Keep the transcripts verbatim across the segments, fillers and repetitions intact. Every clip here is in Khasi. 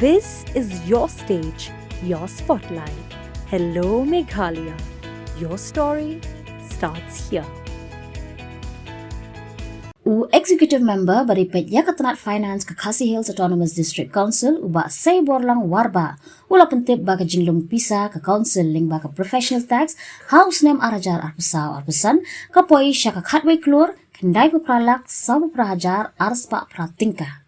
This is your stage, your spotlight. Hello, Meghalaya. Your story starts here. U Executive Member ba dei peit ïa ka tnat Finance ka Khasi Hills Autonomous District Council, u Bah Seiborlang Warbah, u la pyntip ba ka jinglum pisa ka Council lyngba ka Professional Tax ha u snem ar hajar arphew saw arphew san ka poi sha ka khatwei klur khyndai phew phra lak saw phew phra hajar ar spah phra tyngka.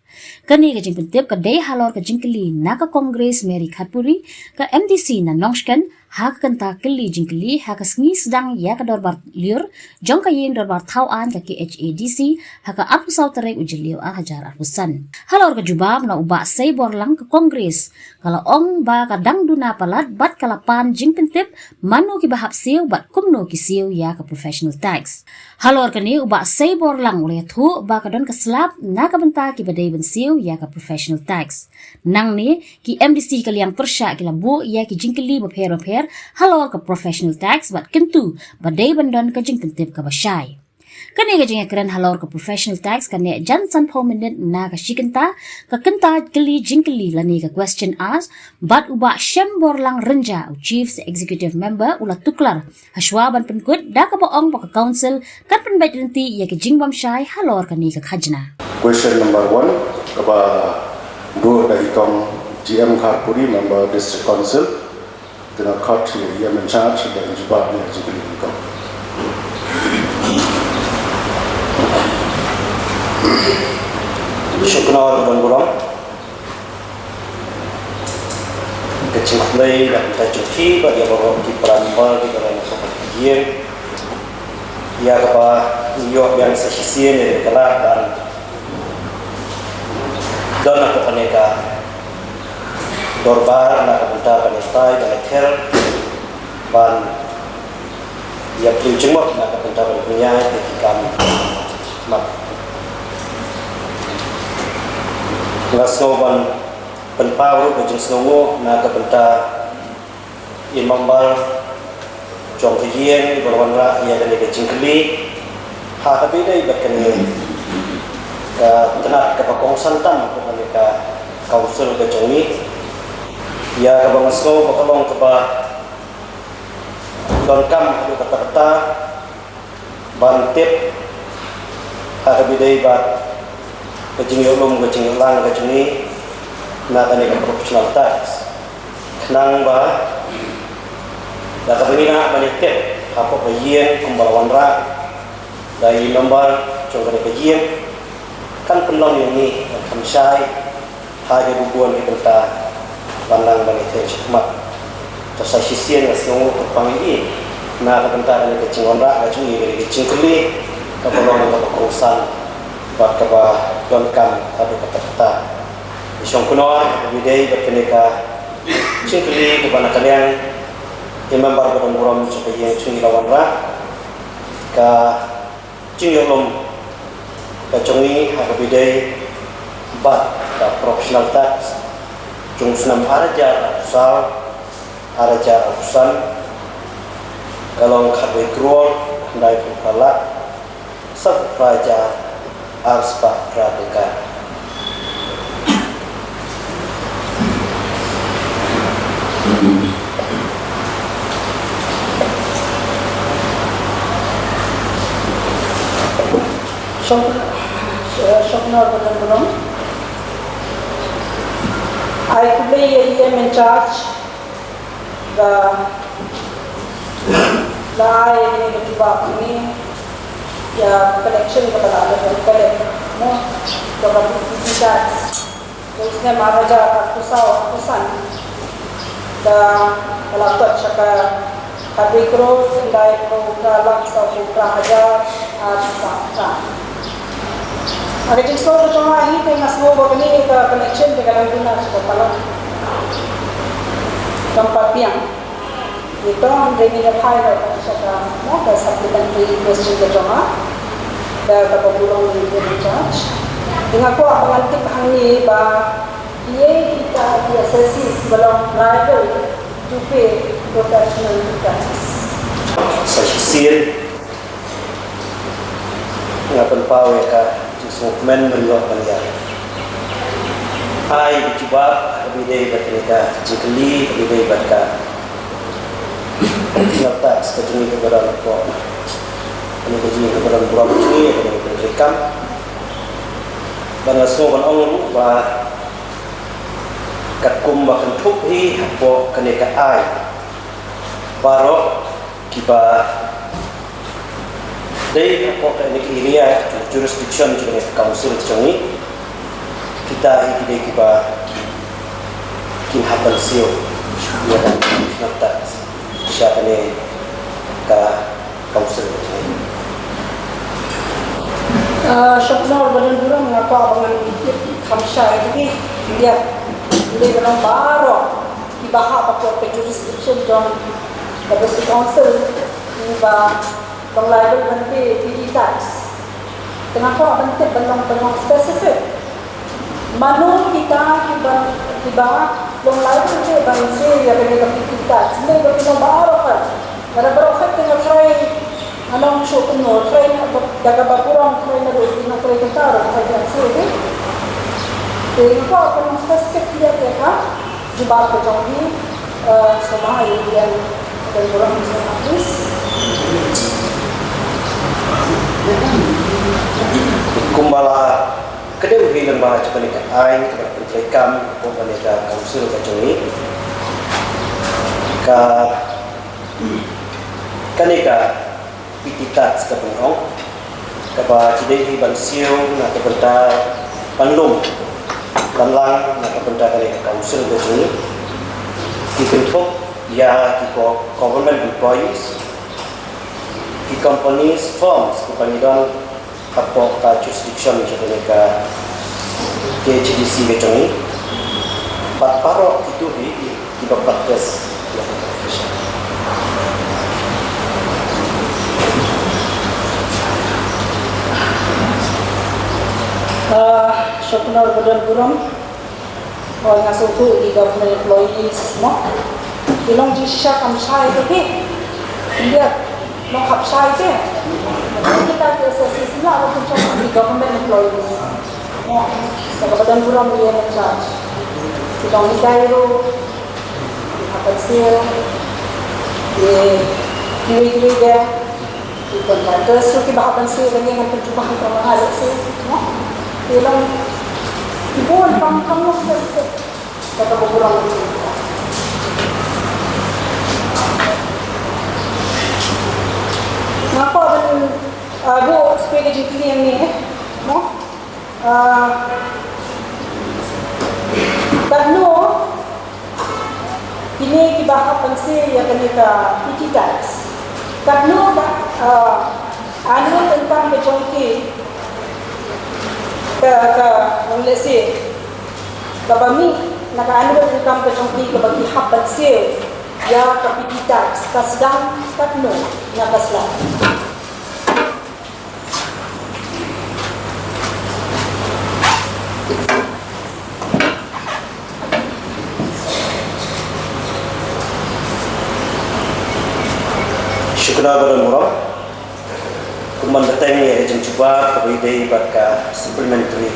Kane ka jingpyntip ka dei halor ka jingkylli na ka Congress Mary Khatpuri, ka M D C na Nongshken, ha ka kynta kylli jingkylli ha ka sngi sdang ïa ka dorbar lyiur jong ka ïing dorbar thaw aiñ ka K H A D C ha ka arphew saw tarik u Jylliew ar hajar arphew san. Halor ka jubab na u Bah Seiborlang, ka Congress ka la ong ba ka dang duna palat bad ka la pan jingpyntip mano kiba hap siew bad kumno ki siew ïa ka Professional Tax. Halor kane u Bah Seiborlang u la ïathuh ba ka don ka slap na ka bynta kiba dei ban siew ïa ka Professional Tax. Nangne ki M D C ka liang pyrshah ki la buh ïa ki jingkylli bapher bapher halor ka Professional Tax bad kyntu ba dei ban don ka jingpyntip kaba shai. Kane ka jingïakren halor ka Professional Tax ka neh jan sanphew minit na ka shi kynta, ka kynta kylli jingkylli lane ka question asked, bad u Bah Shemborlang Rynjah, u Chief Executive Member, u la tuklar hashwa ban pynkut da kaba ong ba ka Council kan pynbeit lynti ïa ki jingbymshai halor kane ka khajna. Question number one, kaba buh da i kong G M Kharpuri, Member District Council, te nga khot ïa i M in charge da i jubab ïa ka jingkylli i kong. Shuknor ban burom. Ka jingkhublei na ka bynta jong phi bad ïa baroh ki para member kiba don hapoh ka ïing. Ïa kaba ngi ïoh biang sa shisien ïa ka lad ban don hapoh kane ka dorbar na ka bynta ban ïatai ban ïather ban ïa pynjingmut na ka bynta ban pynïaid ïa ki kam khmat. Nga sngew ban pynpaw ruh ka jingsngewnguh na ka bynta i member jong ka ïing ba la wanrah ïa kane ka jingkylli ha kaba ïadei bad kane ka tnat kaba kongsan tam kane ka council ka jong ngi. Ïa kaba nga sngew ba ka long kaba donkam haduh katta katta ban tip ha kaba ïadei bad ka jingïohlum ka jingïohlang ka jong ngi na kane ka professional tax. Khnang ba da kaba ngi nang ban ïatip hapoh ka ïing kumba la wanrah da i member jong kane ka ïing kan pynlong ïa ngi ban kham shai ha ki bun ki bynta ban nang ban ïatai shakhmat. Te sa shisien nga sngewnguh kyrpang ïa i na ka bynta kane ka jingwanrah ka jong i, kane ka jingkylli kaba long kaba kongsan bad kaba donkam haduh katta katta. I shong kynnoh kaba ïadei bad kane ka jingkylli kaba na ka liang i member ba don burom jong ka ïing jong ngi la wanrah ka jingïohlum ka jong ngi ha kaba ïadei bad ka professional tax jong u snem ar hajar arphew saw ar hajar arphew san ka long khatwei klur khyndai phew phra lak saw phew phra hajar ar spah phra tyngka. Shong, eh, shong na ba dang belum. Ai khublei ïa i M in charge ba la ai ïa kane ka jubab kane ïa connection kaba la dep ban connect mo, kaba in charge. Ka snem ar hajar arphew saw arphew san da ka la kot sha ka khatwei klur khyndai phew phra lak saw phew phra hajar ar spah phra. Ha ka jingsngew ka jong nga hi te nga sngew ba kane ka connection te ka dang duna sha ka palat. Kam pat biang. Ngi tong hynrei ngin ïa phai noh sha ka, mo, ka supplementary question ka jong nga. Da kaba burom ïa i M in charge. Te nga kwah ba ngan tip hangne ba kiei kita ki assessee kiba long liable to pay professional tax. Sa shisien nga pynpaw ïa ka jingsngewkmen ban ïoh ban ïaid. Ai, ki jubab, ka bidei bad ka jingkylli, ka bidei bad ka. Nalta, ka jingkylli ka badan ko. Kane ka jingkylli ka badan burom jingkylli, ka jingkylli kam. Ban la sngew ban ong ruh ba katkum ba kynthup hi hapoh kane ka ai. Baroh kiba dei hapoh kane ka area jurisdiction jong ka council jong ngi. Kita hi ki dei kiba kin hap ban siew ïa ka nalta sha kane ka council jong ngi. Ah, Shopnor, badan burom, nga kwah ba ngan tip kham shai ïa ki, ïa, lei ba long baroh kiba hap hapoh ka jurisdiction jong ka District Council, kiba long liable ban pay petty tax. Te nga kwah ban tip ban long, ban long specific. Mano kita kiba, kiba long liable te ban siew ïa kane ka petty tax? Lei ba ki long baroh ka. Lada baroh ka te nga try, nga ong shuh kumno, try na ba, da kaba burom, try na ruh, na try kynta ruh, try na siew te. Te nga kwah ban long specific ïa ka. Jubab ka jong ki, eh, sa ma ïa ka, ka jong burom sa ma, please. Kumba la ka dei u hi lyngba jong kane ka aiñ kaba la pyntreikam hapoh kane ka council ka jong ngi. Ka, kane ka petty tax kaba ngi ong, kaba ki dei hi ban siew na ka bynta ban lum ban lang na ka bynta kane ka council ka jong ngi. Ki kynthup ïa ki co-, government employees, ki companies, firms kiba ngi don hapoh ka jurisdiction jong kane ka K H A D C ka jong ngi. Bad baroh kito hi kiba practice. Ah, Shopnor, badan burom. Hooid, nga sngewthuh ki government employees, mo. Ki long jingshisha kam shai te ki. India long khap shai te. Kita ki association la, ki government employees. Mo. Sa ka badan burom ïa na charge. Ki long ki dai ruh. Ki hap ban siew, ki, ki, ki, ki, ki contractors ruh kiba hap ban siew, lane ngan pynjubab ïa ka, ma nga siew, no? Ki long, ki bun, kam, kam long siew, siew. Kata ka burom. Nga kwah ban, ah, buh spray ka jingkylli hangne, eh, no? Ah, katno kine kiba hap ban siew ïa kane ka petty tax, katno ka, ah, annual income ka jong ki, ka, ka, let's say, kaba mih na ka annual income ka jong ki kaba ki hap ban siew ïa ka petty tax, ka sdang katno na ka slap? Shukriya baroh. Kumban bteng ïa ka jingjubab kaba ïadei bad ka supplementary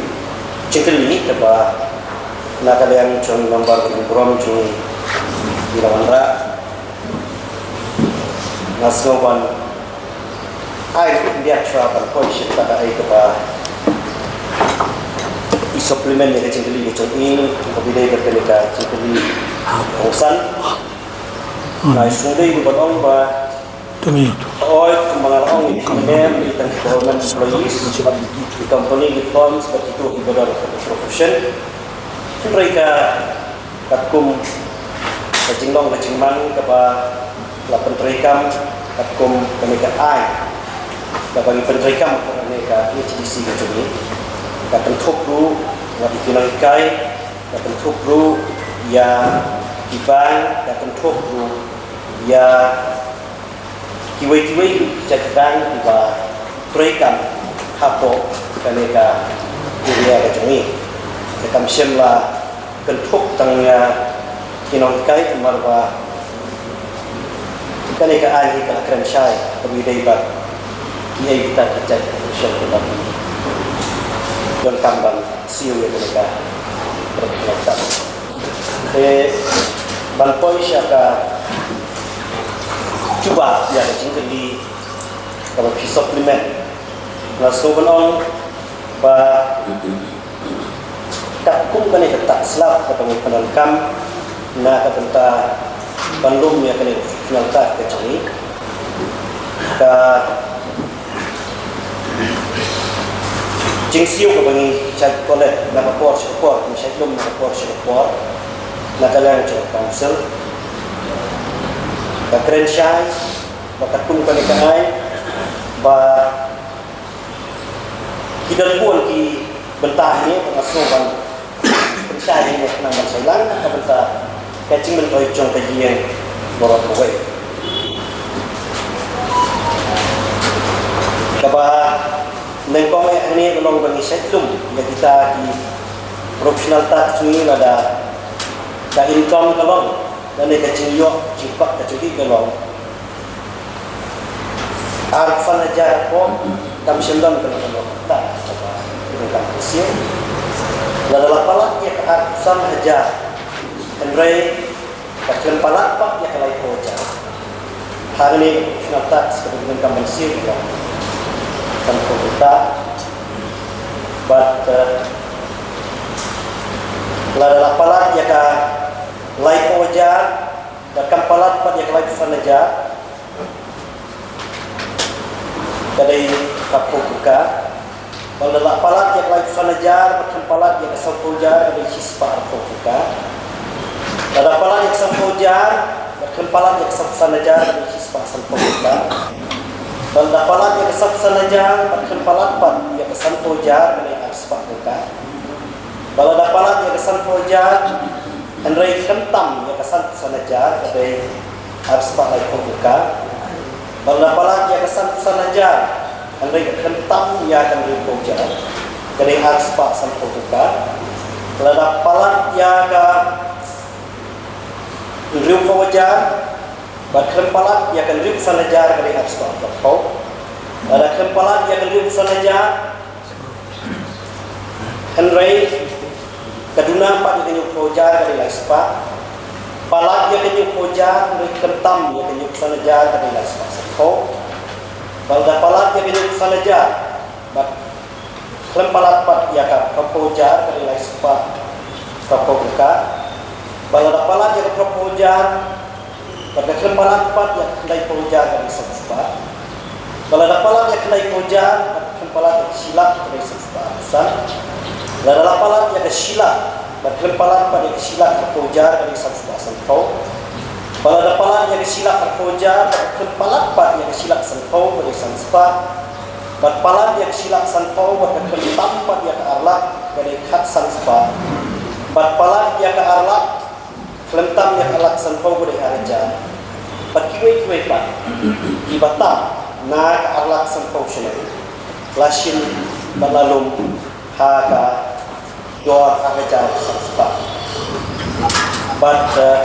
jingkylli kaba na ka liang jong i member baroh jong i la wanrah. Nga sngew ban ai ruh khyndiat shuwa ban poi sha kata kaei kaba i supplement ïa ka jingkylli ka jong i, kaba ïadei bad kane ka jingkylli kongsan. Nga sngew dei ruh ban ong ba, hooid, kumba nga la ong ïa phi mynne, ïa ki government employees, ki company, ki firms, bad kito kiba don profession. Hynrei ka katkum ka jinglong ka jingman kaba la pyntreikam, katkum kane ka aiñ kaba ngi pyntreikam, kane ka K H A D C ka jong ngi, ka kynthup ruh ïa ki nonghikai, ka kynthup ruh ïa ki bank, ka kynthup ruh ïa kiwei kiwei ki jait bank kiba treikam hapoh kane ka area ka jong ngi. Te kam shym la kynthup tang ïa ki nonghikai, namar ba kane ka aiñ hi ka la kren shai kaba ïadei bad kiei kita ki jait profession kiba donkam ban siew ïa kane ka Te ban poi sha ka jubab ïa ka jingkylli kaba phi supplement, nga sngewbha ban ong ba katkum kane ka tax slab kaba ngi pyndonkam na ka bynta ban lum ïa kane ka professional tax ka jong ngi, ka jingsiew kaba ngi shait collect na ka por sha ka por, ngi shait lum na ka por sha ka por na ka liang jong ka council, ka kren shai ba katkum kane ka aiñ ba ki don bun ki bynta hangne, ba nga sngew ban pynshai hangne khnang ban shai lang na ka bynta ka jingmyntoi jong ka ïing baroh kawei. Kaba nyngkong eh hangne ka long ba ngi shait lum ïa kita ki professional tax jong ngi, lada ka income ka long lane ka jingïoh jingpang ka jong ki ka long arphew san hajar ko, kam shym don ka long ka long ta ka ba ka kam ka siew. Lada la palat ïa ka arphew san hajar, hynrei ka khlem palat pat ïa ka laiphew hajar, hangne ka tax ka ba ngi donkam ban siew ïa ka sanphew hynta. Bad eh, lada la palat ïa ka laiphew hajar bad kam palat pat ïa ka laiphew san hajar, ka dei ka phew pyrka. Bad lada la palat ïa ka laiphew san hajar bad khlem palat ïa ka sanphew hajar, ka dei shispah arphew pyrka. Lada palat ïa ka sanphew hajar bad khlem palat ïa ka sanphew san hajar, ka dei shispah sanphew pyrka. Bad lada palat ïa ka sanphew san hajar bad khlem palat pat ïa ka sanphew hajar, ka dei arspah pyrka. Bad lada palat ïa ka sanphew hajar hynrei khlem tam ïa ka sanphew san hajar, ka dei arspah laiphew pyrka. Bad lada palat ïa ka sanphew san hajar hynrei khlem tam ïa ka hynriewphew hajar, ka dei arspah sanphew pyrka. Lada palat ïa ka hynriewphew hajar bad khlem palat ïa ka hynriewphew san hajar, ka dei arspah arphew. Lada khlem palat ïa ka hynriewphew san hajar hynrei ka duna pat ïa ka hynñiewphew hajar, ka dei laispah. Palat ïa ka hynñiewphew hajar hynrei khlem tam ïa ka hynñiewphew san hajar, ka dei laispah sanphew. Bad lada palat ïa ka hynñiewphew san hajar bad khlem palat pat ïa ka phraphew hajar, ka dei laispah phraphew pyrka. Bad lada palat ïa ka phraphew hajar bad ka khlem palat pat ïa ka khyndaiphew hajar, ka dei sanspah. Bad lada palat ïa ka khyndaiphew hajar bad ka khlem palat ïa ka shi lak, ka dei sanspah arphew san. Lada la palat ïa ka shi lak bad khlem palat pat ïa ka shi lak arphew hajar, ka dei sanspah sanphew. Bad lada palat ïa ka shi lak arphew hajar bad khlem palat pat ïa ka shi lak sanphew, ka dei sanspah. Bad palat ïa ka shi lak sanphew bad khlem tam pat ïa ka ar lak, ka dei khatsan spah. Bad palat ïa ka ar lak khlem tam ïa ka ar lak sanphew, ka dei ar hajar. Bad kiwei kiwei pat kiba tam na ka ar lak sanphew shaneng la shim bad la lum ha ka dor ar hajar san spah. Bad eh,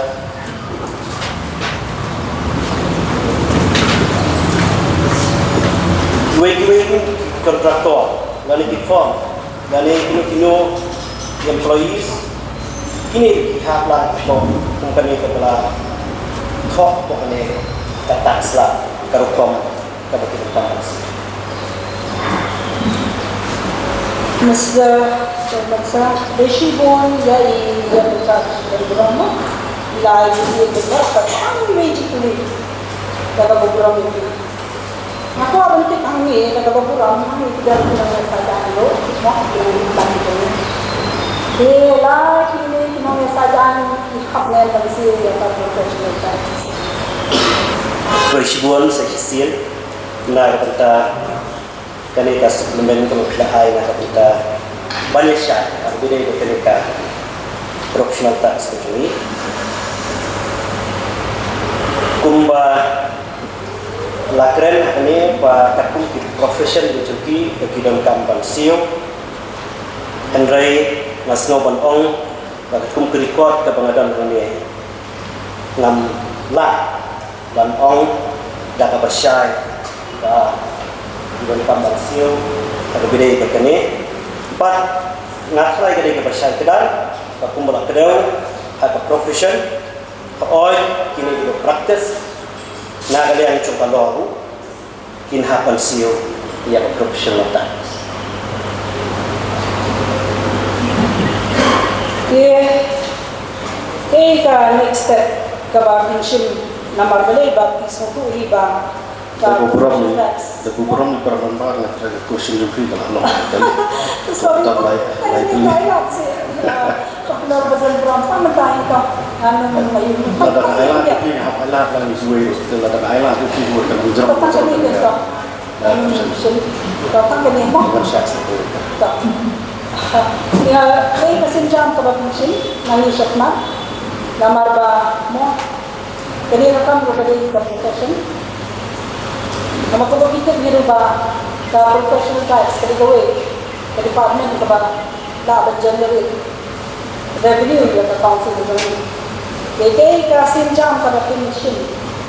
kiwei kiwei ki kontraktor lane ki firm lane kino kino ki employees, kine ki hap lang ko kum kane kaba la thoh ko kane ka tax la ka rukom kaba ki donkam ban siew. Mister Chairman Sir, dei shibun ïa i ïa ka burom, ïa i ïa ka burom, ka tang iwei i jingkylli ïa ka burom ïa i. Nga kwah ban tip hangne ïa ka burom hangne ki don ki nongïasaid ïa i, mo, ki nongïasaid ïa i. Te la kine ki nongïasaid ïa i ki hap ne ban siew ïa ka professional tax. Khublei shibun sa shisien na ka bynta kane ka supplement kaba phi la ai na ka bynta ban ïa shai ha kaba ïadei bad kane ka professional tax ka jong ngi. Kumba la kren ha kane ba katkum ki profession ka jong ki ba ki donkam ban siew. Hynrei nga sngew ban ong ba katkum ki record kaba nga don hangne, ngam lah ban ong da kaba shai ba ki donkam ban siew ha kaba ïadei bad kane. Bad nga tharai ka dei kaba shai kdar, Ka kumba la kdew ha ka profession, ka oi kine ki practice na ka liang jong ka law ruh kin hap ban siew ïa ka professional tax. Te, te ka next step kaba pynshim namar balei ba ki sngewthuh hi ba Ka burom ni, ka burom ni para member na ka question jong phi ka la long. Sorry. Tam lai, lai phi. Ka burom burom pa mentah itu. Anu mai. Lada ka ai la phi ha ai la lang ni suai, lada ka ai la phi buat kan burom. Patang kali ni to. Shin. Patang kali mo. Bukan syak satu. To. Ïa, ai ka sienjam kaba pynshim, ngi ïa shakmat. Namar ba mo. Kane ka kam ruh ka dei ka profession. Namar kaba phi tip hi ruh ba ka professional tax ka dei kawei ka department kaba lah ban generate revenue ïa ka council ka jong ngi. Te dei ka sienjam kaba pynshim,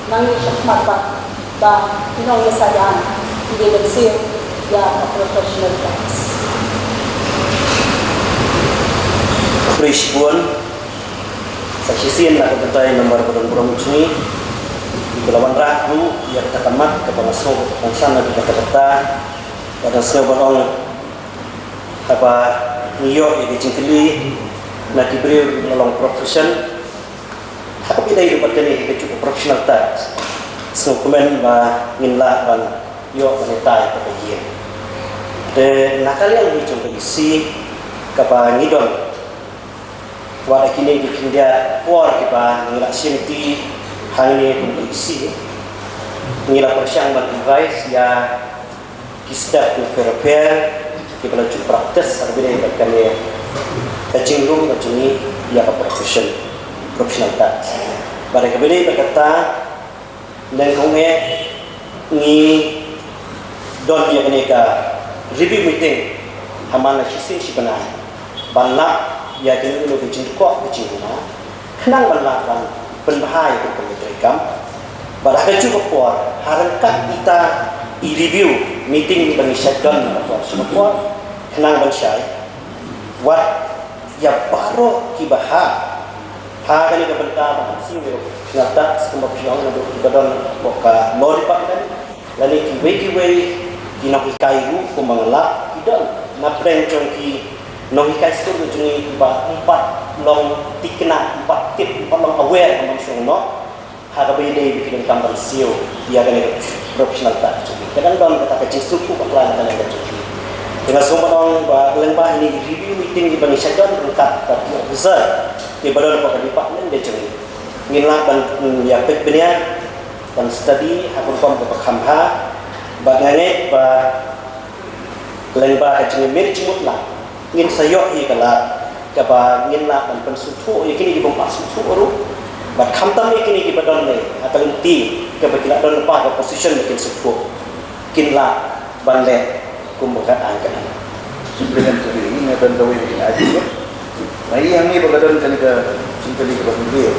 ngi ïa shakmat ba ba ki nongïasaid ki dei ban siew ïa ka professional tax. Khublei shibun. Sa shisien na ka bynta namar ba don burom jong ngi kiba la wanrah ruh ïa kata ka mat kaba nga sngew ba kongsan na ka bynta kata kata ba nga sngew ban ong haba ngi ïoh ïa ka jingkylli na ki briew kiba la long profession. Ha kaba ïadei bad kane ka juh ka professional tax, sngewkmen ba ngin lah ban ïoh ban ïatai kaba ïa. Te na ka liang hi jong ka E C kaba ngi don, wat ha kine ki khyndiat por kiba ngi la shim ti hangne kum ka E C, ngi la pyrshang ban advise ïa ki step ki pher pher kiba la ju practice ha kaba ïadei bad kane ka jinglong ka jong ngi ïa ka profession, professional tax. Bad ha kaba ïadei bad kata, nyngkong eh ngi don ïa kane ka review meeting ha man la shisien shi bnai ban lap ïa kane ka jingkyrkhu ka jingkyrkhu. Khnang ban lah ban pynbha ïa ka kam treikam. Bad ha kajuh ka por, ha ryngkat ita i review meeting ba ngi shait don ha ka por sha ka por, khnang ban shai wat ïa baroh kiba ha ha kane ka bynta ba ngi siew ïa ka professional tax kumba phi ong naduh kiba don hapoh ka law department. Lane kiwei kiwei ki nonghikai ruh kumba nga lap ki don na pdeng jong ki nonghikai stur jong ngi kiba ym pat long thikna, ym pat tip, ym pat long aware, ym pat shong noh ha kaba ïadei bad ki donkam ban siew ïa kane ka professional tax jong ki. Ka dang don kata ka jingsngewthuh bakla na ka liang ka jong ki. Te nga sngew ban ong ba lyngba ine i review meeting kiba ngi shait don ryngkat bad ki officer kiba don hapoh ka department ka jong ngi, ngin lah ban, mm, ïa peit bniah, ban study ha ka rukom kaba kham bha. Bad nga ngeit ba lyngba ka jingmih jingmut lang ngin sa ïoh ïa ka lad kaba ngin lah ban pynsngewthuh ïa kine kiba ym pat sngewthuh ruh. Bad khamtam ïa kine kiba don ne ha ka lynti kaba ki la don lypa ka position ba kin sngewthuh, kin lah ban leh kumba ka dang ka dang. Supplementary, nga don kawei ka jingïaid. Nga ïohi hangne ba ka don kane ka jingkylli kaba hynriew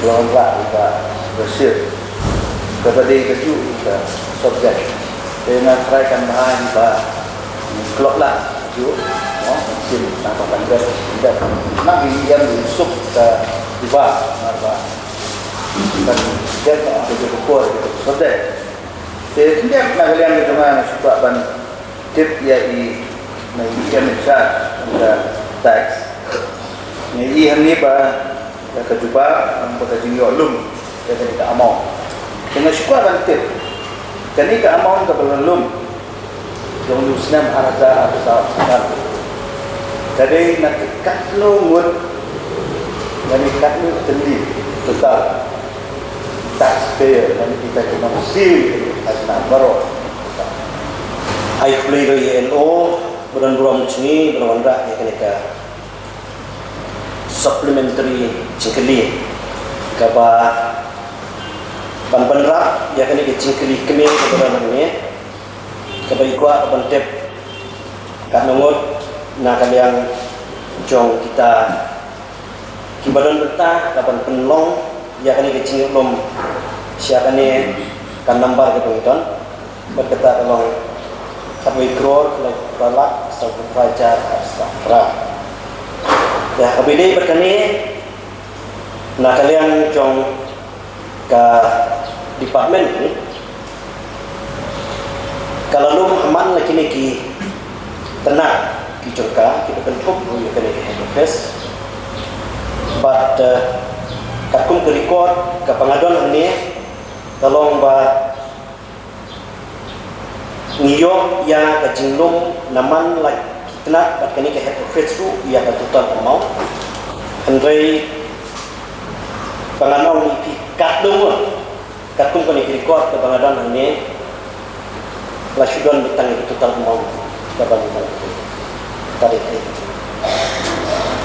kaba la wanrah da ka Rashid, kaba dei kajuh ka subject. Te nga try kan bha ïa ba klop lah kajuh, no, shisien na ka ban dep dep na ki ïam suk ka diba na ba kan dep na ka jingkylli ka subject. Te khyndiat na ka liang ka jong nga nga shu kwah ban tip ïa i, na i M in charge ka tax. Nga ïohi hangne ba ka jubab, ba ka jingïoh lum ïa kane ka amount. Te nga shu kwah ban tip, kane ka amount kaba la lum jong u snem ar hajar arphew saw, ka dei na ka katno ngut, na ka katno tylli total taxpayer, na kita ki nong siew ha khajna baroh. Ai khublei ïa i L O ba don burom jong ngi ba la wanrah ïa kane ka supplementary jingkylli kaba ban bynrap ïa kane ka jingkylli kmie kaba don hangne, kaba i kwah ban tip katno ngut na ka liang jong kita kiba don bynta ka ban pynlong ïa kane ka jingïohlum sha kane ka nambar kaba ngi don, bad kata ka long khatwei klur khatwei phra lak sawphew phra hajar arphew phra. Ïa, kaba ïadei bad kane, na ka liang jong ka department ni, ka la lum ha man la kine ki tnat ki jong ka, kiba kynthup ruh ïa kane ka head office. Bad, eh, katkum ka record kaba nga don hangne, ka long ba ngi ïoh ïa ka jinglum na man la ki tnat bad kane ka head office ruh ïa ka total amount. Hynrei ba ngan ong ïa phi, katno ngut, katkum kane ka record kaba nga don hangne, la shu don beit tang ïa ka total amount kaba ngi don. Ka dei, eh.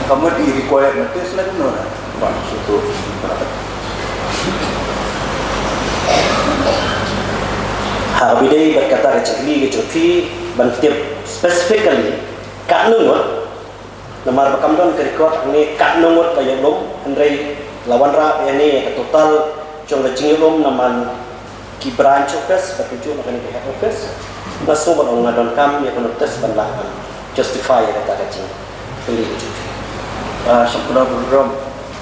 Ka mut i required notice la kumno na? Ba, shu tu. Ha kaba ïadei bad kata ka jingkylli ka jong phi ban tip specifically katno ngut, namar ba kam don ka record hangne katno ngut la ïoh lum, hynrei la wanrah ïa ne ka total jong ka jingïoh lum na man ki branch office bad kumjuh na kane ka head office. Nga sngew ban ong nga donkam ïa ka notice ban lah ban justify ïa kata ka jingkylli ka jong phi. Ah, sngewbha ban burom.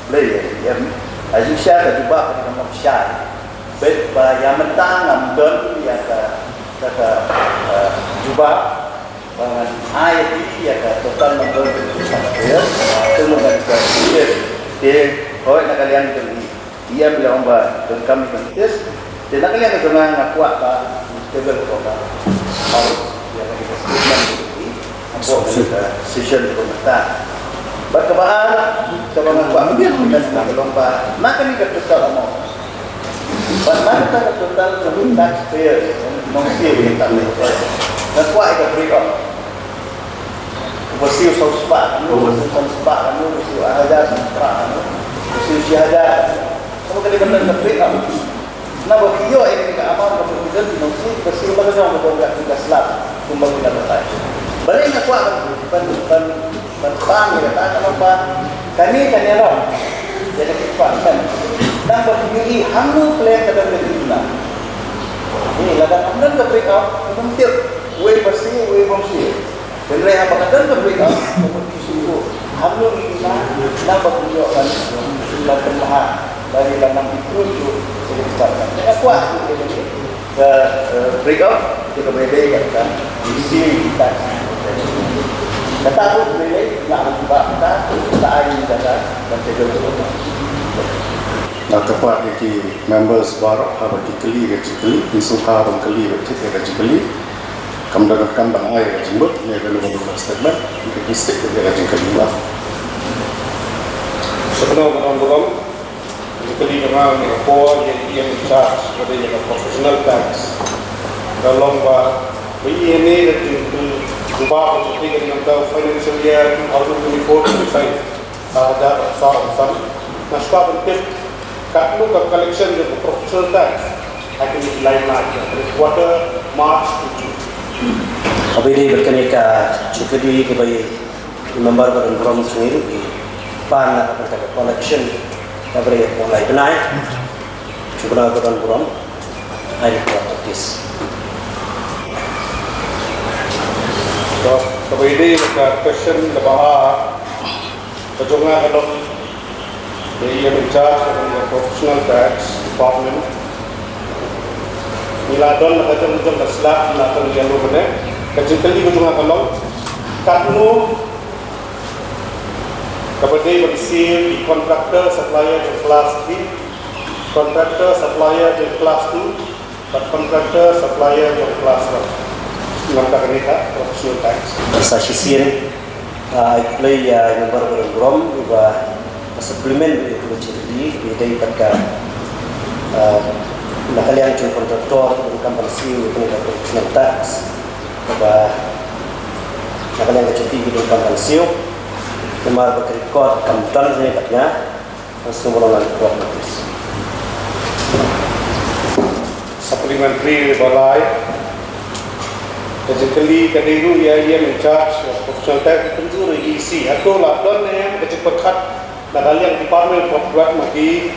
Blei ïa em. Ah, jingshisha ka jubab ka kam shisha. Bad ba ïa mynta ngam don ïa ka, ka, ka, ah, jubab ba ngan ai ïa ka total number of taxpayer. Te mo ngan ka, te hoi na ka liang jong i. Ïa, ym lah ong ba donkam ïa ka notice. Te na ka liang jong nga, nga kwah ba table ko ka House ïa ka statement ni hapoh ka session ko mynta. Bad kaba ar, kaba nga kwah ban ong ka long ba na kane ka total amount, bad na kata ka total ka taxpayer, nongshim ka taxpayer, nga kwah ïa ka break up. Uba siew saw spah kano, uba siew san spah kano, uba siew ar hajar san spah kano, uba siew shi hajar kano. Sngewbha ka dei ban don ka break up. Naba ki ïoh ïa kane ka amount kaba ki don, ki nongshim, kiba siew la ka jong ka jong ka, ka slap kumba ki la batai. Balei nga kwah ban, ban, ban, ban pang ïa kata, namar ba kane ka ïarap ïa ka department. Naba ki ïohi hangno plan ka don ka jingïohi. Ni lada kam don ka break up, ki bym tip uei ba siew, uei bym siew. Hynrei haba ka don ka break up, ka mut ki shu hangno ngi na, naba ki ïoh ban, ban pynbha, ban, ban nang improve ïa ka department. Te nga kwah ïa kane ka, eh, break up, ïa kaba ïadei bad ka issue tax. Kata ruh kaba ïadei, nga kwah ba kata, kata ai ïa kata, ban jaga. Nga kyrpad ïa ki members baroh haba ki kylli ka jingkylli, ki sngewbha ban kylli bad kit ïa ka jingkylli. Kam da donkam ban ai ka jingmut ne ka long ka statement, ka ki stick ka jingkylli ba. Sa kano ka nongburom, ka jingkylli ka nga ka por ïa i in charge ka dei ïa ka professional tax. Ka long ba ba ïa ne ka jingkylli ba ka jingkylli ka dei ka financial year two thousand twenty-four twenty-five. Ka da sa sa na sta ban tip katno ka collection ka professional tax. Actually, line mark, quarter March to June. Kaba ïadei bad kane ka jingkylli kaba i member ba don burom jong ngi ruh i pan na ka bynta ka collection kaba ïadei bad lai bnai. Jong ngi ba don burom, ai report, please. Kaba ïadei ka question kaba ar. Ka jong nga ka long, ïa i in charge of the professional tax department. Ngi la don ka jong jong ka slap, ngi la don ïa lo kane. Ka jingkylli ka jong nga ka long, katno kaba dei ban siew i contractor supplier jong class three, contractor supplier jong class two, bad contractor supplier jong class one. Ngan ta kane ka professional tax. Sa shisien, ah, ai khublei ïa i member ba don burom, iba supplement ïa ka jingkylli, ïa dei bad ka, ah, na ka liang jong contractor, donkam ban siew ïa kane ka professional tax. Kaba na ka liang ka jingkylli donkam ban siew. Namar ba ka record kam don hangne bad nga. Supplementary ba lai. Ka jingkylli ka dei ruh ïa i in charge of professional tax, ka kyntu ruh ïa i E C. Hato la don ne em ka jingpyrkhat na ka liang department of what ma ki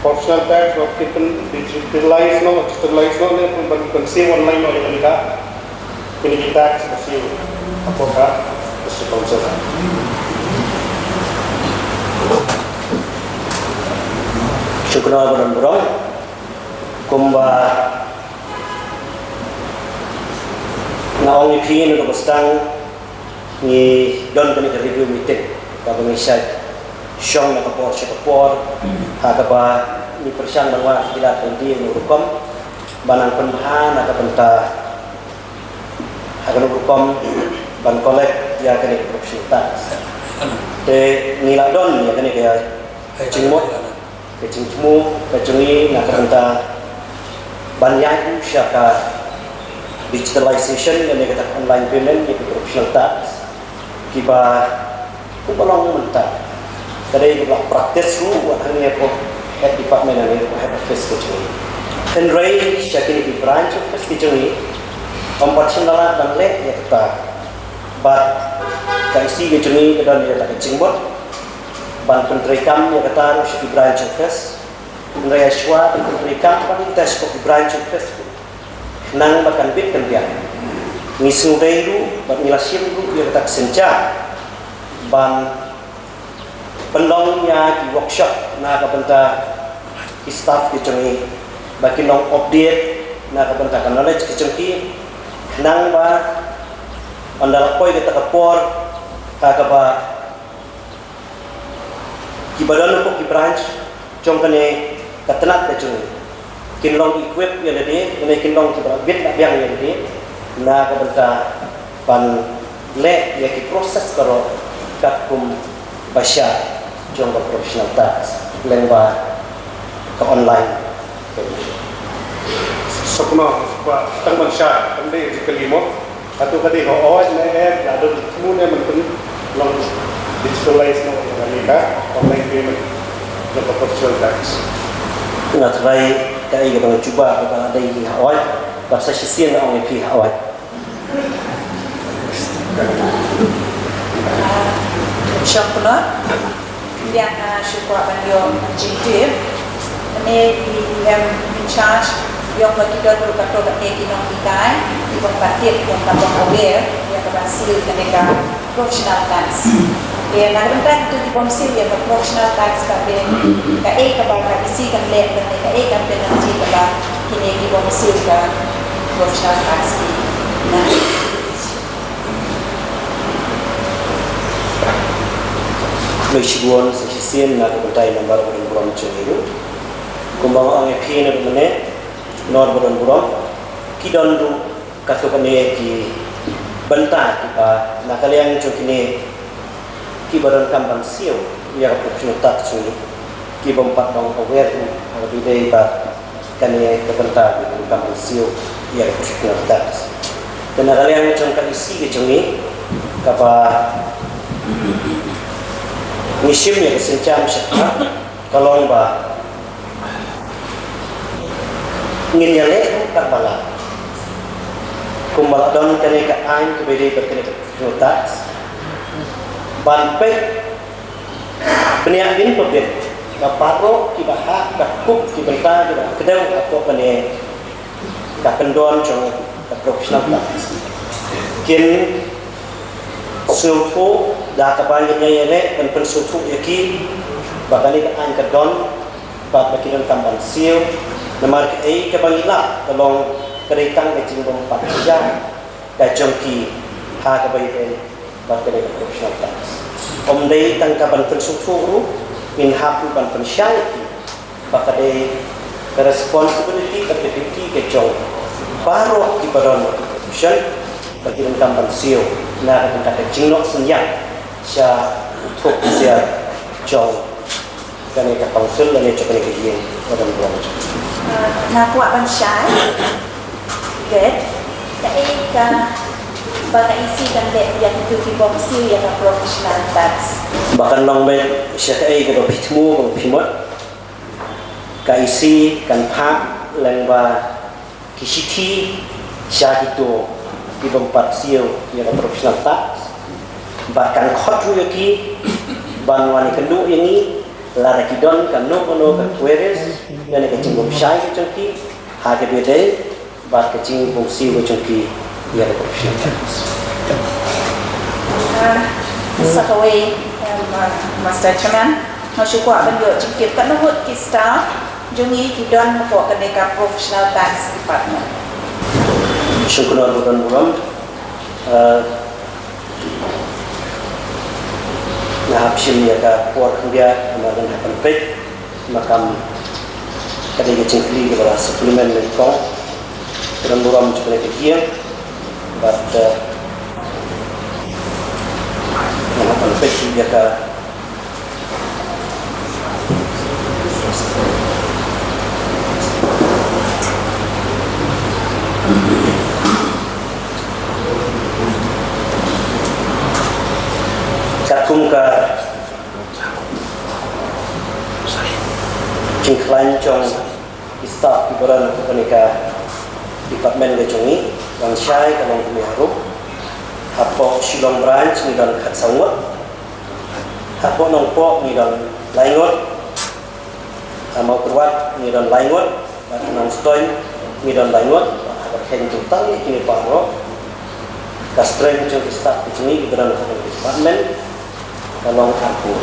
professional tax, wat ki pyn digitalize noh, digitalize noh ne pyn, pyn, pynsiew online noh ïa kane ka. Kine ki tax ba siew hapoh ka District Council. Kynnoh ba don burom kumba nga ong ïa phi naduh ba sdang ngi don kane ka review meeting kaba ngi shait shong na ka por sha ka por ha kaba ngi pyrshang ban wad ïa ki lad ban die na u rukom ban nang pynbha na ka bynta ha kane u rukom ban collect ïa kane ka professional tax. Te ngi la don ïa kane ka jingmut, ka jingthmu ka jong ngi na ka bynta ban ïaid sha ka digitalization lane kata ka online payment ïa ka professional tax kiba kumba long mynta ka dei kaba practice ruh wat hangne hapoh head department lane hapoh head office ka jong ngi. Hynrei sha kine ki branch office ka jong ngi ym pat shym la lad ban leh ïa kata. Bad ka E C ka jong ngi ka don ïa kata ka jingmut ban pyntreikam ïa kata ruh sha ki branch office. Hynrei shuwa ban pyntreikam bad ïa kata sha ki branch office khnang ba kan bit kan biang, ngi sngewdei ruh bad ngi la shim ruh ïa kata ka synshar ban pynlong ïa ki workshop na ka bynta ki staff ki jong ngi ba kin long update na ka bynta ka knowledge ki jong ki, khnang ba ynda la poi kata ka por ha kaba kiba don hapoh ki branch jong kane ka tnat ka jong ngi kin long equip ïa lade lane kin long kiba bit la biang ïa lade na ka bynta ban leh ïa ki process baroh katkum ba shai jong ka professional tax lyngba ka online. Sukma, sukma, tang ban shai, tang dei jikali mo. Hato ka dei hooid ne em, la don thmu ne ban pynlong digitalize noh ïa kane ka online payment jong ka professional tax. Nga trai kaei kaba nga jubab ba la dei hooid, bad sa shisien nga ong ïa phi hooid. Shong kynnoh. Biang, ah, shu kwah ban ïoh jingtip. Mynne i em in charge ïong ba ki don ruh kato katne ki nonghikai ki bym pat tip, bym pat aware ïa ka ban siew kane ka professional tax. Te na ka bynta kito ki bym siew ïa ka professional tax, ka dei kaei kaba ka E C kan leh, lane kaei ka penalty kaba kine ki bym siew ka professional tax ki na. Khublei shibun sa shisien na ka bynta i member ba don burom jong ngi ruh. Kumba nga ong ïa phi naduh mynne, nor ba don burom, ki don ruh kato kane ki bynta kiba na ka liang jong kine kiba donkam ban siew ïa ka professional tax jong ngi, ki bym pat long aware ruh ha kaba ïadei bad kane ka bynta ba ki donkam ban siew ïa ka professional tax. Te na ka liang jong ka E C ka jong ngi kaba ngi shim ïa ka sienjam shakhmat ka long ba ngin ïaleh ruh katba lah kumba la don kane ka aiñ kaba ïadei bad kane ka professional tax ban peit bniah bynta bad baroh kiba hap, kiba kup, kiba bynta, kiba kdew hapoh kane ka kyndon jong ka professional tax kin sngewthuh da kaba ngin ïa ïaleh ban pynsngewthuh ïa ki ba kane ka aiñ ka don bad ba ki donkam ban siew. Namar kaei kaba ngi lap ka long ka dei tang ka jingbym pat jia ka jong ki ha kaba ïadei bad kane ka professional tax. Ym dei tang ka ban pynsngewthuh ruh, ngin hap ruh ban pynshai ïa ki ba ka dei ka responsibility bad ka duty ka jong baroh kiba don profession ba ki donkam ban siew na ka bynta ka jingnoh synñiang sha u thup u ksiar jong kane ka council lane jong kane ka ïing ba don burom. Nga kwah ban shai. Good. Kaei kaba ka E C kan leh ïa kito ki bym siew ïa ka professional tax? Ba kan long beit sha kaei kaba phi thmu, kaba phi mut. Ka E C kan phah lyngba ki shithi sha kito ki bym pat siew ïa ka professional tax. Bad kan khot ruh ïa ki ban wan ïakynduh ïa ngi lada ki don kano kano ka queries lane ka jingbymshai ka jong ki ha kaba ïadei bad ka jingbym siew ka jong ki ïa ka professional tax. Ah, sa kawei, em, ah, Master Chairman. Nga shu kwah ban ïoh jingtip katno ngut ki staff jong ngi ki don hapoh kane ka professional tax department. Shukriya ba don burom. Eh, nga hap shim ïa ka por khyndiat namar nga hap ban peit. Makam ka dei ka jingkylli kaba la supplement na kong. Ka don burom jong kane ka ïing. Bad, eh, nga hap ban peit ïa ka Katkum ka jingkhlaiñ jong ki staff kiba don ha kane ka department ka jong ngi, ngan shai ka long kumne harum. Hapoh Shillong branch ngi don khatsaw ngut. Hapoh Nongpoh ngi don lai ngut. Ha Mawkyrwat ngi don lai ngut. Bad ha Nongstoiñ ngi don lai ngut. Bad haba kheiñ jingtang ïa kine baroh, ka strength jong ki staff ki jong ngi kiba don ha kane ka department ka long arphew.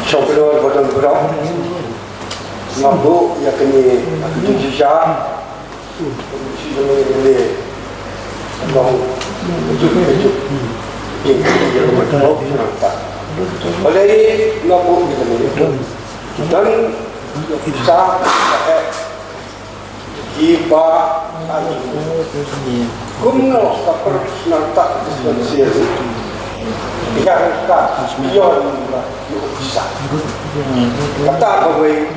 Shong khlor ba don burom. Nga buh ïa kane ka jingshisha. Shi jong ngi ne long juk juk. Ïa kane ka buh nangta. Balei nga buh ïa kane? Don ïa ki sa eh kiba aju. Kumno ka professional tax dispensary ïa ka ïoh ïa u officer. Kata kawei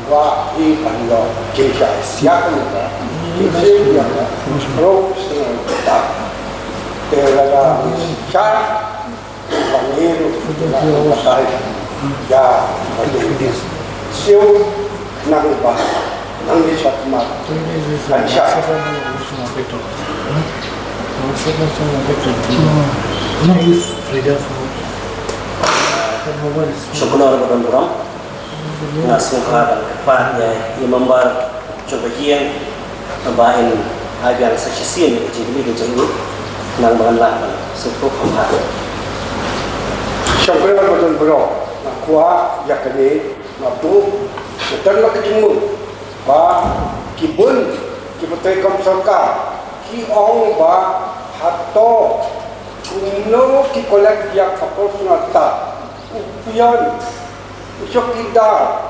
ba i ban ïoh jingshai ïa ka, ïa ka professional tax. Te lada shai Pangin na batai ïa pangin. Siew nang ba nang ni sat ma. Kan sha. Shukriya ba don burom. Nga sngewbha ban kyrpad ïa i member jong ka ïing ba in ai biang sa shisien ïa ka jingkylli ka jong ngi, khnang ba ngan lah ban sngewthuh kham bha. Shong kyrpad ba don burom, nga kwah ïa kane, nga buh, nga don la ka jingmut ba ki bun kiba trei kum sorkar ki ong ba hato kumno ki collect ïa ka personal tax, u pion, u chowkidar,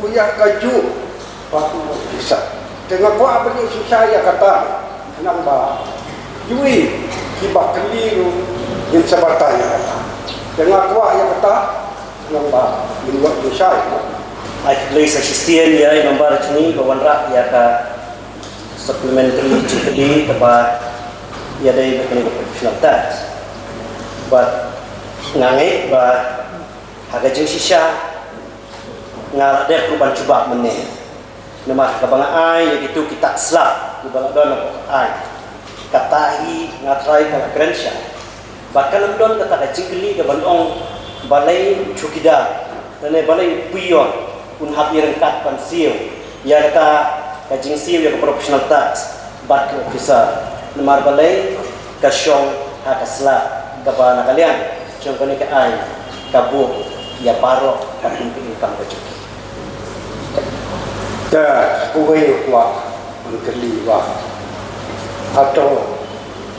u ïa kajuh ba u officer. Te nga kwah ban ïoh shisha ïa kata, khnang ba ïohi kiba kylli ruh ngin sa batai ïa kata. Te nga kwah ïa kata khnang ba ngin ïoh shisha ïa kata. Ai khublei sa shisien ïa i member jong ngi ba wanrah ïa ka supplementary jingkylli kaba ïadei bad kane ka professional tax. Bad nga ngeit ba ha ka jingshisha nga la dep ruh ban jubab mynne. Namar kaba nga ai ïa kito ki tax slab kiba la don hapoh ka aiñ, kata hi nga tharai ka la kren shai. Ba kan ym don kata ka jingkylli kaban ong balei u chowkidar lane balei u pion un hap ïaryngkat ban siew ïa kata ka jingsiew ïa ka professional tax bad ka officer. Namar balei ka shong ha ka slab kaba na ka liang jong kane ka aiñ ka buh ïa baroh katkum ka income ka jong ki. Te kawei ruh kwah ban kylli ba hato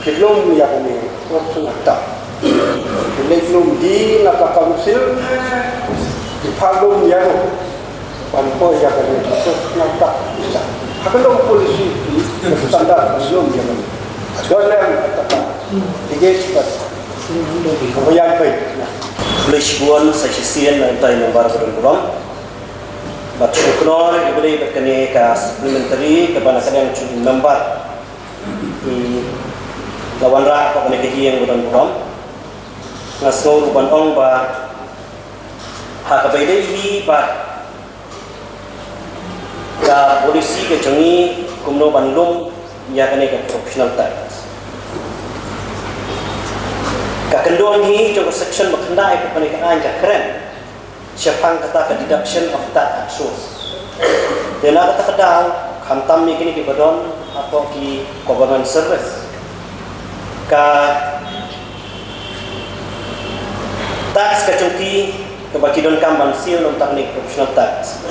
ki lum ïa kane ka professional tax? Ki leit lum hi na ka council, ki phah lum ïa ruh ban poi ïa kane ka professional tax. Ha ka long policy, ki standard ki lum ïa kane. Don lem kata ka tige ki pat. Kaba ïa peit. Khublei shibun sa shisien na i member ba don burom. Bad shu kynnoh ïa kane bad kane ka supplementary kaba na ka liang jong i member i la wanrah hapoh kane ka ïing ba don burom. Nga sngew ruh ban ong ba ha kaba ïadei hi bad ka policy ka jong ngi kumno ban lum ïa kane ka professional tax. Ka kyndon hi jong ka section ba khyndai ka kane ka aiñ ka kren shaphang kata ka deduction of tax at source. Te na kata ka daw khamtam ïa kine kiba don hapoh ki government service, ka tax ka jong ki kaba ki donkam ban siew na ka bynta kane ka professional tax.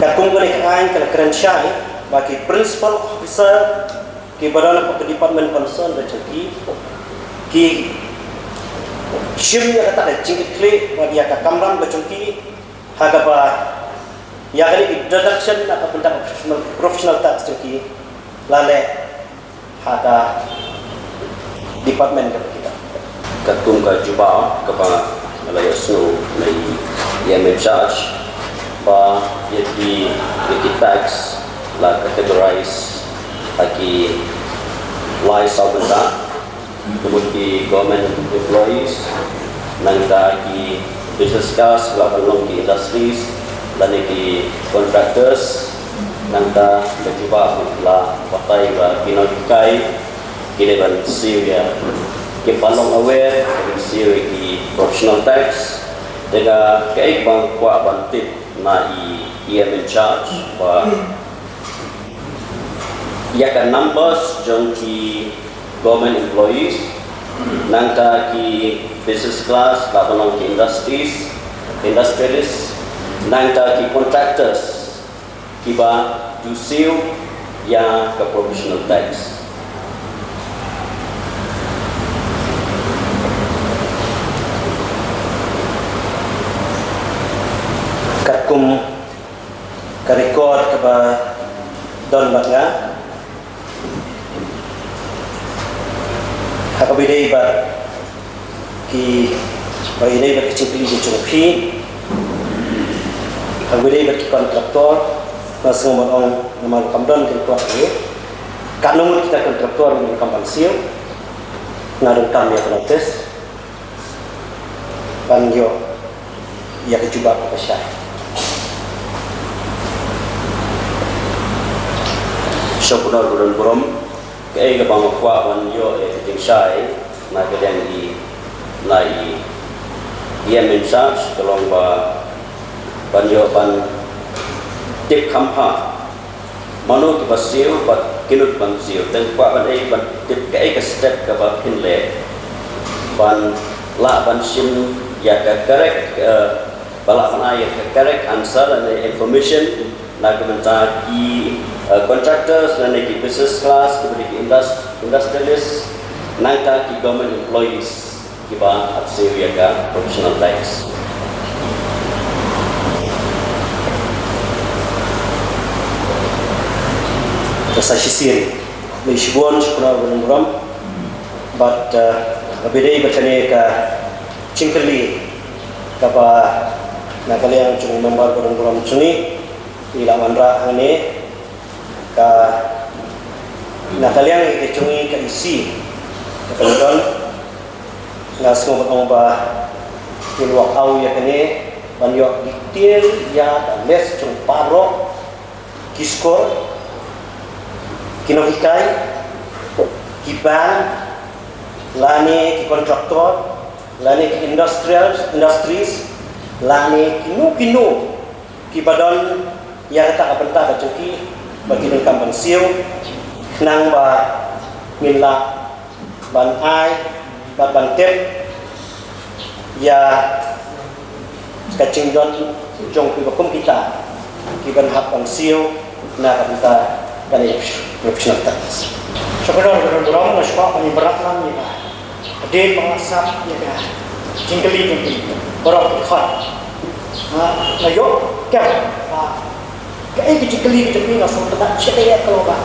Katkum kane ka aiñ ka la kren shai ba ki principal officer kiba don ha ka department concern ba jong ki, ki shim ïa kata ka jingkitkhlieh bad ïa ka kamram ba jong ki ha kaba ïa kane ka deduction na ka bynta ka professional, professional tax jong ki la leh ha ka department kaba ki don. Katkum ka jubab kaba nga la ïohsngew na i E M in charge ba ïa ki, ïa ki tax la categorize ha ki lai saw bynta. Ka mut ki government employees, nangta ki business class, la ban long ki industries lane ki contractors, nangta ka jubab la batai ba ki nonghikai ki dei ban siew ïa, ki ban long aware, ki ban siew ïa ki professional tax. Te ka, kaei kaba nga kwah ban tip na i E M in charge ba ïa ka numbers jong ki government employees, nangta ki business class, la ban long ki industries, industrialists, nangta ki contractors kiba ju siew ïa ka professional tax. Katkum ka record kaba don bad nga, ha kaba ïadei bad ki, ba ïadei bad ki jingkylli ki jong phi, ha kaba ïadei bad ki contractor, nga sngew ban ong namar kam don ki record ki, katno ngut kita contractor ngi donkam ban siew, nga donkam ïa ka notice ban ïoh ïa ka jubab kaba shai. Sha kynnoh ruh don burom, kaei kaba nga kwah ban ïoh ïa ka jingshai na ka liang i, na i E M in charge, ka long ba ban ïoh ban tip kham bha mano kiba siew bad kino kiba ym siew. Te nga kwah ban, eh, ban tip kaei ka step kaba phin leh ban lah ban shim ïa ka correct, eh, ba lah ban ai ïa ka correct answer lane information na ka bynta ki, eh, contractors lane ki business class, ki bynta ki indus-, industrialists, nangta ki government employees kiba hap siew ïa ka professional tax. Te sa shisien, khublei shibun, shukor ba don burom. Bad, eh, kaba ïadei bad kane ka jingkylli kaba na ka liang jong i member ba don burom jong ngi, i la wanrah hangne, ka na ka liang ka jong i ka E C, ka pynlong, nga sngew ban ong ba ngin walk out ïa kane ban ïoh detail ïa ka list jong baroh ki skur, ki nonghikai, ki bank, lane ki contractor, lane ki industrial, industries, lane kino kino kiba don ïa kata ka bynta ka jong ki ba ki donkam ban siew, khnang ba ngin lah ban ai bad ban tip ïa ka jingdon jong kiba kum kita kiban hap ban siew na ka bynta kane ka professional tax. Sha kynnoh ruh don burom, nga shu kwah ban ïa bynrap lang ïa ka hadien ba nga sap ïa ka jingkylli jong ki baroh ki khot. Nga, nga ïoh kem ba kaei ka jingkylli ka jong phi, nga sngewtynnat shadei ka long ba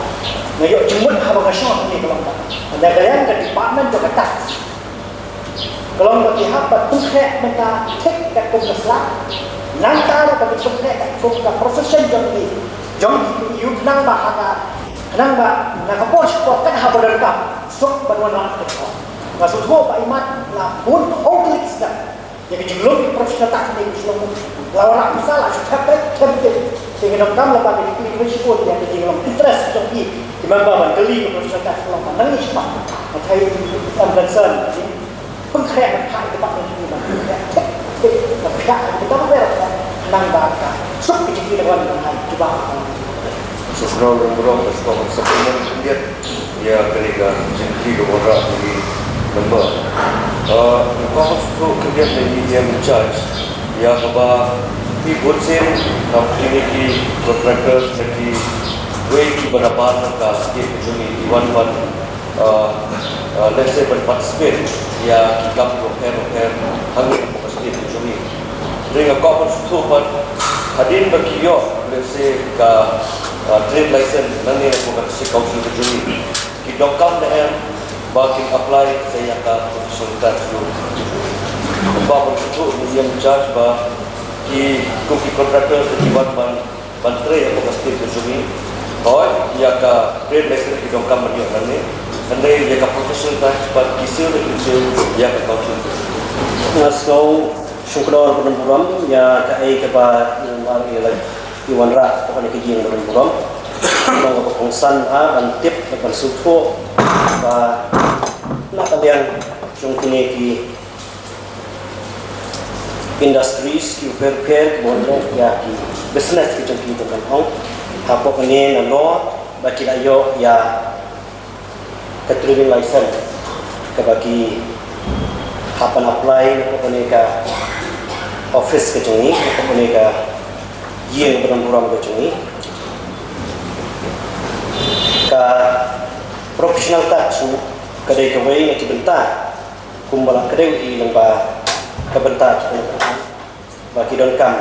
nga ïoh jingmut haba nga shong hangne ka long ba na ka liang ka department jong ka tax ka long ba ki hap ban pynkhreh mynta thik katkum ka sla, nangta ruh ba ki pynkhreh katkum ka profession jong ki, jong ki, khnang ba ha ka, khnang ba na ka por sha ka por kat haba donkam suk ban wanrah ka. Nga sngewthuh ba imat la bun hok klik sdang ïa ka jinglong ka professional tax ne ka jinglong la wanrah pisa la shu thep thep thep. Te ngi donkam la ba ka jingkylli ka shibun ïa ka jinglong interest jong ki, ki member ban kylli ka professional tax ka long ba nang ïa shipang. Nga thait em concern pynkhreh ban phah ïa ka department jong ki ban pynkhreh thik thik ban phah ïa ka department khnang ba ka suk ka jingkylli ka wan ban ai jubab. Sngewbha ban supplement khyndiat ïa kane ka jingkylli kaba wanrah na ki member. Uh, nga kwah ban sngewthuh khyndiat na i E M in charge ïa kaba ki bun sien na kine ki contractors na kiwei kiba na bar jong ka state ka jong ngi ki wan ban, uh, uh, let's say, ban participate ïa ki kam kiba pher bapher hangne hapoh ka state ka jong ngi. Te nga kwah ban sngewthuh pat hadien ba ki ïoh, let's say, ka, uh, trade license nangne hapoh ka district council ka jong ngi, ki donkam ne em ba kin apply sa ïa ka professional tax ruh? Ba ban sngewthuh na i E M in charge ba ki, kum ki contractors ki wan ban, ban trei hapoh ka state ka jong ngi, hooid ïa ka trade license ki donkam ban ïoh nangne, hynrei ïa ka professional tax pat ki siew ne kim siew ïa ka council. Nga sngew shongknor ba don burom ïa kaei kaba i Umar i la i wanrah hapoh kane ka ïing ba don burom. Long kaba kongsan ha ban tip bad ban sngewthuh ba na ka liang jong kine ki industries ki pher pher kiba wanrah ïa ki business ki jong ki, ban ong, hapoh kane na North ba ki la ïoh ïa ka trading license kaba ki hap ban apply napoh kane ka office ka jong ngi, napoh kane ka ïing ba don burom ka jong ngi. Ka professional tax ruh ka dei kawei na ki bynta kumba la kdew hi lyngba ka bynta jong ka ba ki donkam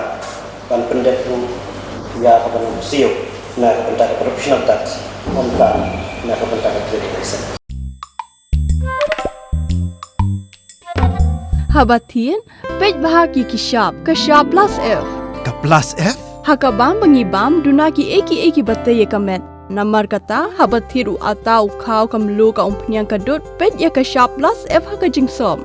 ban pyndep ruh ïa ka ban siew na ka bynta ka professional tax, ym tang na ka bynta ka trading license. Haba thied, peit bha ïa ki shap, ka shap plus F. Ka plus F? Ha ka bam ba ngi bam, duna kiei kiei kiba tei ïa ka met. Namar kata, haba thied u atta, u khaw, ka mluh, ka umphniang, ka dud, peit ïa ka shap plus F ha ka jingsop.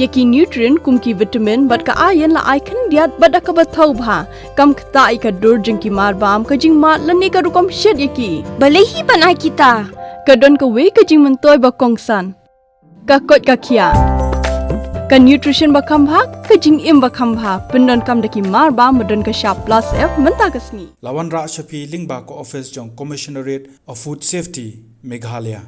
Ïa ki nutrient kum ki vitamin bad ka iron la ai khyndiat bad da kaba thaw bha. Kam ktah ïa ka dur jong ki mar bam, ka jingmad lane ka rukom shet ïa ki. Balei hi ban ai kita? Ka don kawei ka jingmyntoi ba kongsan. Ka koit ka khiah. Ka nutrition ba kham bha, ka jingim ba kham bha, pyndonkam da ki mar bam ba don ka shap plus F mynta ka sngi. La wanrah sha phi lyngba ka office jong Commissionerate of Food Safety, Meghalaya.